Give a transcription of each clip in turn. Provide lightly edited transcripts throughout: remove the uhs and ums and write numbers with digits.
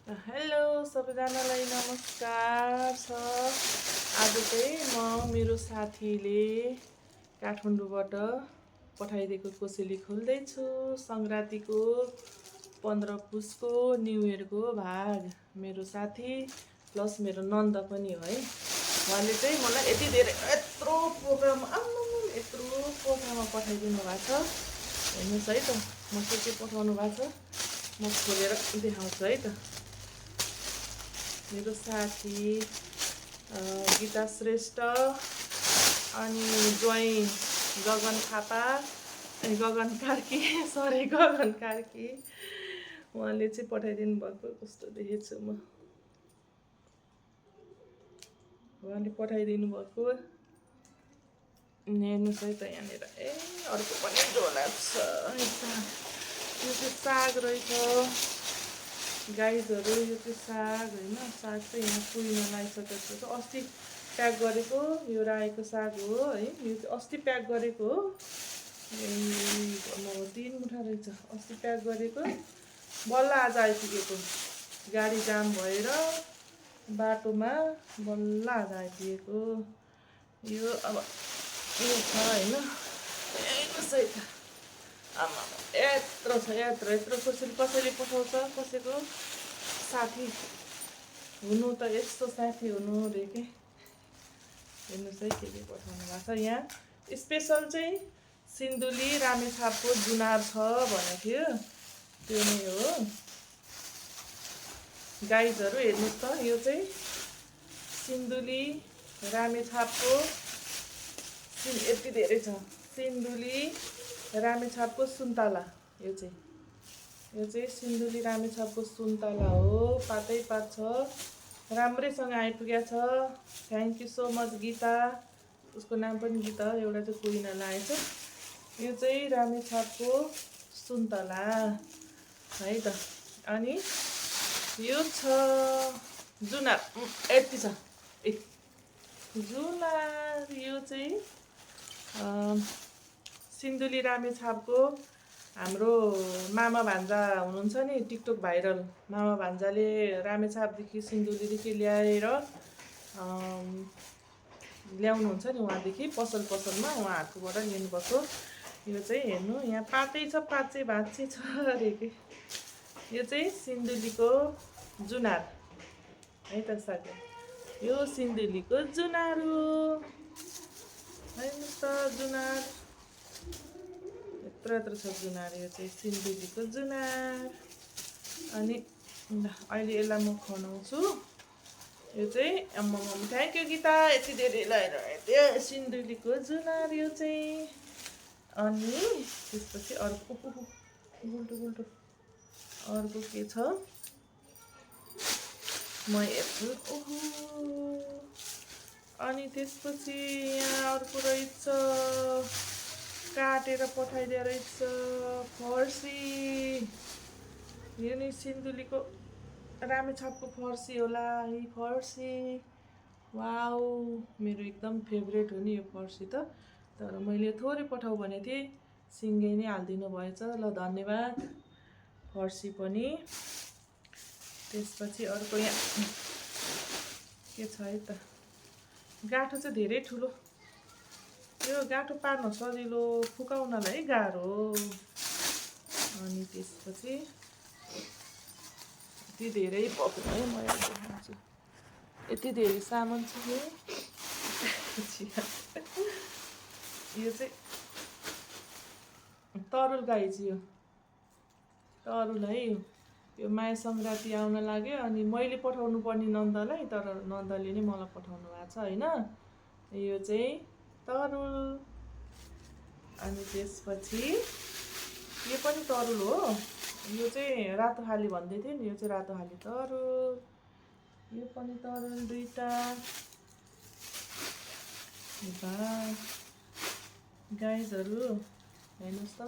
Hello सबैजनालाई नमस्कार छ। आज चाहिँ म मेरो साथीले काठमाडौँबाट पठाइदिएको कोसेली खोल्दैछु। सङ्क्रान्तिको 15 पुसको न्यु इयरको भाग मेरो साथी प्लस मेरो नन्द पनि हो है। उहाँले चाहिँ मलाई यति धेरै यत्रो पोकामा पठाइदिनु भएको छ। हेर्नुहोस् है त, म के पठाउनु भएको छ म खोलेर देखाउँछु है त। मेरो साथी गीता श्रेष्ठ अनि ज्वाइँ गगन थापा गगन कार्की गगन कार्की उहाँले चाहिँ पठाइदिनु भएको। कस्तो देखेछु म, उहाँले पठाइदिनु भएको। हेर्नुहोस् है त यहाँनिर अर्को पनि झोला छ। यो चाहिँ साग रहेछ गाइजहरू। यो चाहिँ साग होइन, साग चाहिँ यहाँ पुरिन लगाइसकेको छ। अस्ति प्याक गरेको यो रायोको साग हो है। यो चाहिँ अस्ति प्याक गरेको हो। 3 मुठा रहेछ। अस्ति प्याक गरेको बल्ल आज आइपुगेको। गाडी जाम भएर बाटोमा बल्ल आज आइपुगेको। यो अब यो छ होइन। हेर्नुहोस् है त, आमा यत्रो छ, यत्रो कसैले पठाउँछ। कसैको साथी हुनु त यस्तो साथी हुनु रे के। हेर्नुहोस् है के पठाउनु भएको छ। यहाँ स्पेसल चाहिँ सिन्धुली रामेछापको जुनार छ भनेको थियो, त्यो नै हो गाइजहरू। हेर्नुहोस् त, यो चाहिँ सिन्धुली रामेछापको यति धेरै छ। सिन्धुली रामेछापको सुन्तला। यो चाहिँ सिन्धुली रामेछापको सुन्तला हो। पातै पात छ, राम्रैसँग आइपुगेको छ। Thank you so much Gita. उसको नाम पनि गीता हो, एउटा चाहिँ कुरिन लागेछ। यो चाहिँ रामेछापको सुन्तला है त। अनि यो छ जुनार, यति छ जुनार। यो चाहिँ सिन्धुली रामेछापको हाम्रो मामा भान्जा हुनुहुन्छ नि, टिकटक भाइरल मामा भान्जाले रामेछापदेखि सिन्धुलीदेखि ल्याएर ल्याउनुहुन्छ नि, उहाँदेखि पसलमा उहाँहरूकोबाट लिनुभएको। यो चाहिँ हेर्नु यहाँ पातै छ, पाँचै भाँचै छ अरे के। यो चाहिँ सिन्धुलीको जुनार है त साथी। यो सिन्धुलीको जुनार हो। हेर्नुहोस् त जुनार यत्रो छ जुनार। यो चाहिँ सिन्धुलीको जुनार। अनि अहिले यसलाई म खनाउँछु। यो चाहिँ थ्याङ्क यू गीता, यति धेरै लगाएर सिन्धुलीको जुनार यो चाहिँ। अनि त्यसपछि अर्को गुल्टो अर्को के छ म हेर्छु। अनि त्यसपछि यहाँ अर्को रहेछ, काटेर पठाइदिए रहेछ फर्सी। यो नि सिन्धुलीको रामेछापको फर्सी होला है। फर्सी वाउ, मेरो एकदम फेभरेट हो नि यो फर्सी त। तर मैले थोरै पठाउ भनेको थिएँ, सिङ्गै नै हालिदिनु भएछ। ल धन्यवाद फर्सी पनि। त्यसपछि अर्को यहाँ के छ है त, गाँठो चाहिँ धेरै ठुलो। यो गाँठो पार्न सजिलो, फुकाउनलाई गाह्रो। अनि त्यसपछि यति धेरै पक्नु है, म देखाउँछु। यति धेरै सामान छ यो चाहिँ तरुल गाई चाहिँ। यो तरुल है। यो माया सङ्क्रान्ति आउन लाग्यो अनि मैले पठाउनु पर्ने नन्दलाई, तर नन्दले नै मलाई पठाउनु भएको छ होइन। यो चाहिँ तरुल। अनि त्यसपछि यो पनि तरुल हो। यो चाहिँ रातो खाली भन्दै थियो नि, यो चाहिँ रातो खाली तरुल। यो पनि तरुल दुईटा। गाइजहरू हेर्नुहोस् त,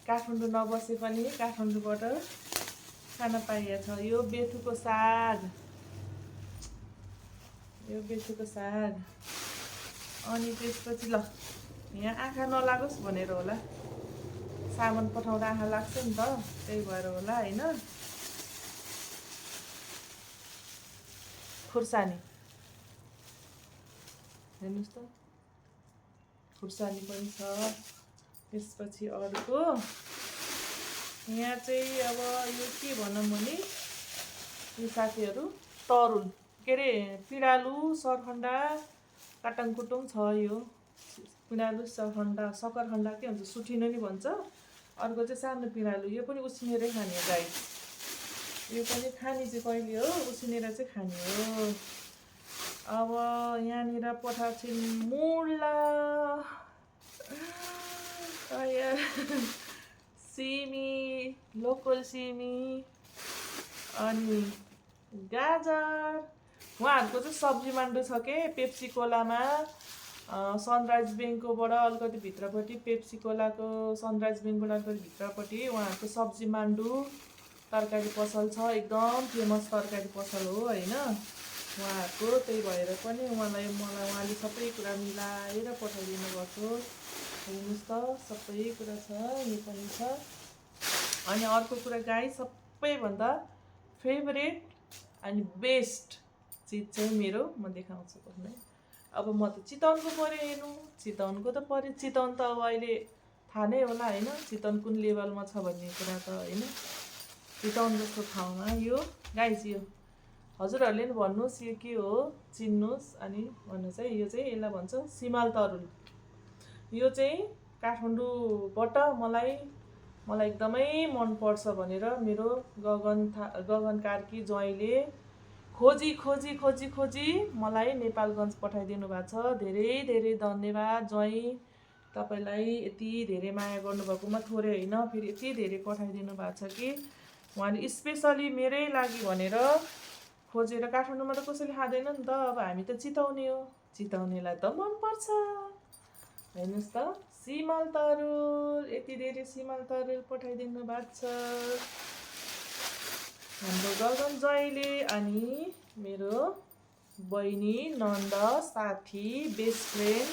काठमाडौँ नबसे पनि काठमाडौँबाट खान पाइएको छ। यो बेथुको साग, यो बेथुको साग। अनि त्यसपछि ल यहाँ आँखा नलागोस् भनेर होला, सामान पठाउँदा आँखा लाग्छ नि त, त्यही भएर होला होइन। खुर्सानी हेर्नुहोस् त, खुर्सानी पनि छ। त्यसपछि अर्को यहाँ चाहिँ अब यो के भनौँ भने यो साथीहरू तरुल के अरे पिँडालु सरखण्डा काटाङकुटुङ छ। यो पिँडालु सकरखण्डा के भन्छ, सुठिनो नि भन्छ। अर्को चाहिँ सानो पिँडालु, यो पनि उसिनेरै खाने हो गाइस। यो पनि खाने चाहिँ कहिले हो, उसिनेर चाहिँ खाने हो। अब यहाँनिर पठाएको छिन् मुला, सिमी, लोकल सिमी, अनि गाजर। उहाँहरूको चाहिँ सब्जी मान्डु छ के पेप्सी कोलामा, सनराइज ब्याङ्ककोबाट अलिकति भित्रपट्टि, पेप्सी कोलाको सनराइज ब्याङ्कबाट अलिकति भित्रपट्टि उहाँहरूको सब्जी मान्डु तरकारी पसल छ। एकदम फेमस तरकारी पसल हो होइन उहाँहरूको। त्यही भएर पनि मलाई उहाँले सबै कुरा मिलाएर पठाइदिनु भएको। हेर्नुहोस् त, सबै कुरा छ, यो पनि छ। अनि अर्को कुरा गाइस, सबैभन्दा फेभरेट अनि बेस्ट चिज चाहिँ मेरो, म देखाउँछु भन्दै। अब म त चितवनको पऱ्यो हेर्नु, चितवनको त पऱ्यो। चितवन त अब अहिले थाहा नै होला होइन, चितवन कुन लेभलमा छ भन्ने कुरा त होइन। चितवन जस्तो ठाउँमा यो गाइस, यो हजुरहरूले नि भन्नुहोस् यो के हो, चिन्नुहोस् अनि भन्नुहोस् है। यो चाहिँ यसलाई भन्छ सिमाल तरुल। यो चाहिँ काठमाडौँबाट मलाई एकदमै मनपर्छ भनेर मेरो गगन कार्की ज्वाइँले खोजी मलाई नेपालगञ्ज पठाइदिनु भएको छ। धेरै धेरै धन्यवाद ज्वाइँ, तपाईँलाई यति धेरै माया गर्नुभएकोमा थोरै होइन, फेरि यति धेरै पठाइदिनु भएको छ कि उहाँले स्पेसली मेरै लागि भनेर खोजेर। काठमाडौँमा त कसैले खाँदैन नि त, अब हामी त चितउने हो, चितवनेलाई त मनपर्छ। हेर्नुहोस् त, सिमल तरुल, यति धेरै सिमल तरुल पठाइदिनु भएको छ हाम्रो गगन ज्वाइँले। अनि मेरो बहिनी, नन्द, साथी, बेस्ट फ्रेन्ड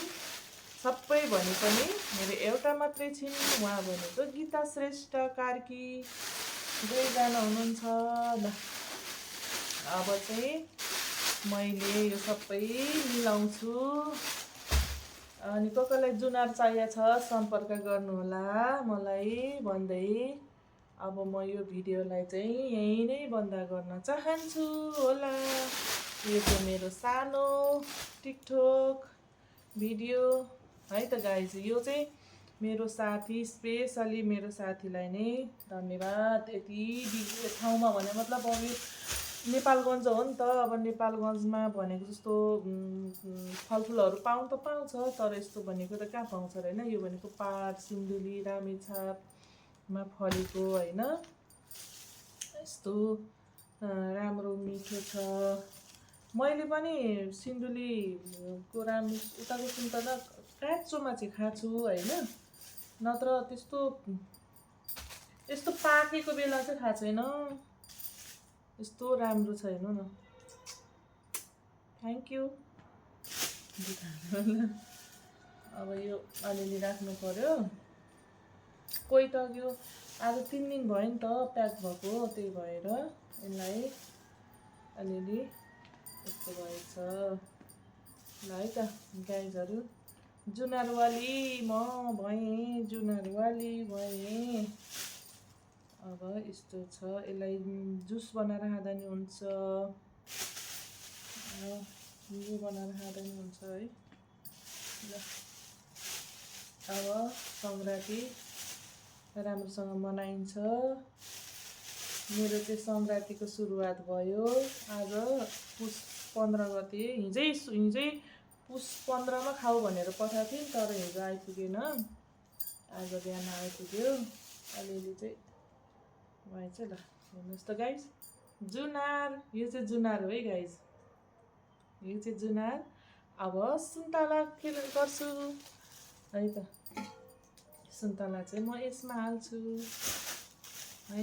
सबै भने पनि मेरो एउटा मात्रै छिन्, उहाँ भनेको गीता श्रेष्ठ कार्की, दुईजना हुनुहुन्छ। ल अब चाहिँ मैले यो सबै मिलाउँछु। अनि कसैलाई जुनार चाहिएको छ सम्पर्क गर्नुहोला मलाई भन्दै अब म यो भिडियोलाई चाहिँ यहीँ नै बन्द गर्न चाहन्छु होला। यो चाहिँ मेरो सानो टिकटक भिडियो है त गाइज। यो चाहिँ मेरो साथी, स्पेसली मेरो साथीलाई नै धन्यवाद। यति ठाउँमा भने मतलब अब नेपालगञ्ज हो नि त, अब नेपालगञ्जमा भनेको जस्तो फलफुलहरू पाउनु त पाउँछ, तर यस्तो भनेको त कहाँ पाउँछ र होइन। यो भनेको पाहाड, सिन्धुली, रामेछापमा फलेको होइन, यस्तो राम्रो मिठो छ। मैले पनि सिन्धुलीको उताको सुन्तला काँचोमा चाहिँ खान्छु होइन, नत्र यस्तो पाकेको बेला चाहिँ खाएको छैन। यस्तो राम्रो छ हेर्नु न। Thank you. अब यो अलिअलि राख्नु पर्यो। कोही त यो आज 3 दिन भयो नि त प्याक भएको, त्यही भएर यसलाई अलिअलि यस्तो भएछ। ल है त गाइजहरू, जुनारवाली म भएँ, जुनारवाली भएँ। अब यस्तो छ, यसलाई जुस बनाएर खाँदा नि हुन्छ, यो बनाएर खाँदा नि हुन्छ है। ल अब सङ्क्रान्ति राम्रोसँग मनाइन्छ। मेरो चाहिँ सङ्क्रान्तिको सुरुवात भयो आज पुस 15 गते। हिजै पुस 15मा खाऊ भनेर पठाएको थिएँ, तर हिजो आइपुगेन, आज बिहान आइपुग्यो। अलिअलि चाहिँ भएछ। ल हेर्नुहोस् त गाइज, जुनार, यो चाहिँ जुनार हो है गाइज, यो चाहिँ जुनार। अब सुन्तला गर्छु है त। सुन्तला चाहिँ म यसमा हाल्छु है।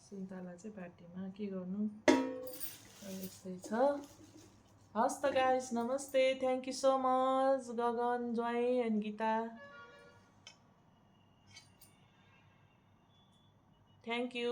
सुन्तला चाहिँ बाटीमा के गर्नु, यस्तै छ। हस् त गाइस, नमस्ते, thank you so much Gagan ज्वाइँ एन्ड गीता, थ्याङ्क यू।